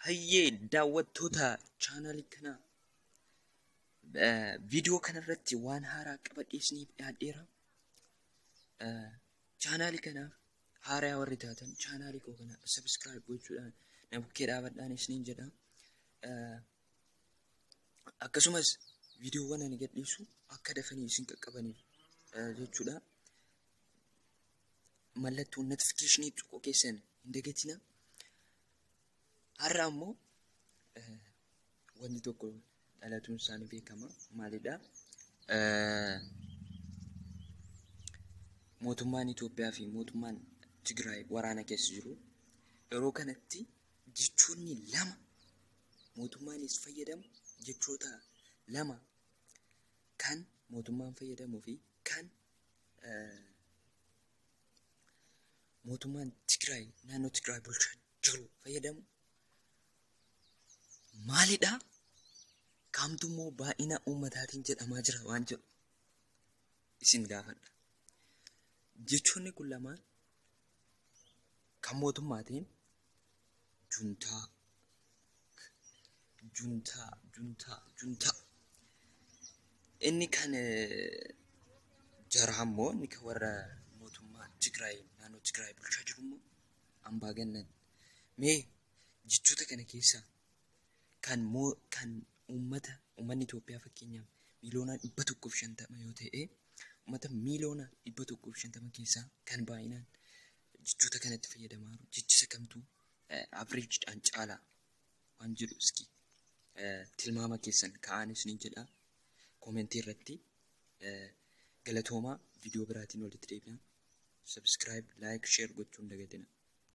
Hayyee daawwattoota chaanaalii kanaa, viidiyoo kanarratti waan haaraa qabadhee isiniif dhiyaadheera. Chaanaalii kanaaf haaraa warri taatan chaanaalii koo kana subscribe gochuudhaan na bukkee dhaabadhaan isiniin jedha. Akkasumas viidiyoowwan ani gadhiisu akka dafanii isin qaqqabaniif jechuudha. Mallattoo notifiikeeshinii tuquu keessan hin dagatinaa. Har'a ammoo wanti tokko dhalatuun isaanii beekama. Maalidha? Mootummaan Itoophiyaa fi mootummaan Tigraay waraana keessa jiru. Yeroo kanatti jechoonni lama mootummaanis fayyadamu, jechoota lama kan mootummaan fayyadamuu fi kan mootummaan Tigraay naannoo Tigraay bulchaa jiru fayyadamu maalidha? Kamtu immoo baay'ina uummataatiin jedhamaa jira waan jedhu isin gaafadha. Jechoonni kun lamaan kan mootummaatiin juntaa, juntaa, juntaa, juntaa. Inni kan jaraa immoo, inni kan warra mootummaa Tigraay naannoo Tigraay bulchaa jiru immoo ambaagannaan. Mee jechoota kana keessaa kan moo kan uummata, uummanni Itoophiyaa fakkeenyaaf miiliyoona 150 yoo ta'e, uummata miiliyoona 150 keessaa kan baay'inaan jechoota kanatti fayyadamaa jiru jechisa kamtu avreejiidhaan caalaa waan jedhu iski tilmaama keessan ka'aanis ni jedha koomentii irratti. Galatoomaa, viidiyoo biraatiin walitti deebina. Subscribe, like, share gochuun dagatina.